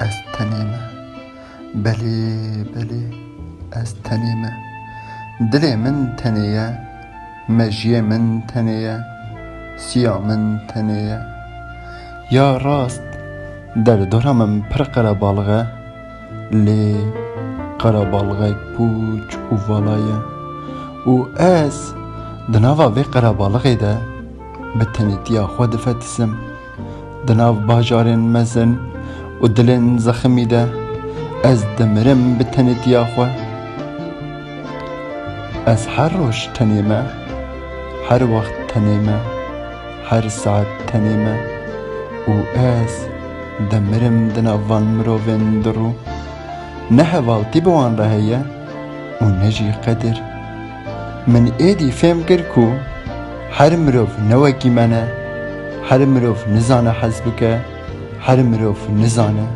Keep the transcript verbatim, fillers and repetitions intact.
Ez tenê me. Belê, belê, ez tenê me. Dilê min tenê ye, mejiyê min tenê ye, siya min tenê ye. Ya rast, derdora min pir qerebalix e, lê qerebalixek pûç û vala ye. Û ez di nava vê qerebalixê de bi tenêtiya xwe difetisim. Di nav bajarên mezin û dilên zeximî de ez dimirim bi tenêtiya xwe. Ez her roj tenê me, her wext tenê me, her saet tenê me û ez dimirim di nav van mirovên dirû. Ne hevaltî bi wan re heye û ne jî qedir. Min êdî fêm kir ku her mirov ne wekî me ne, her mirov nizane hez bike, her mirov nizane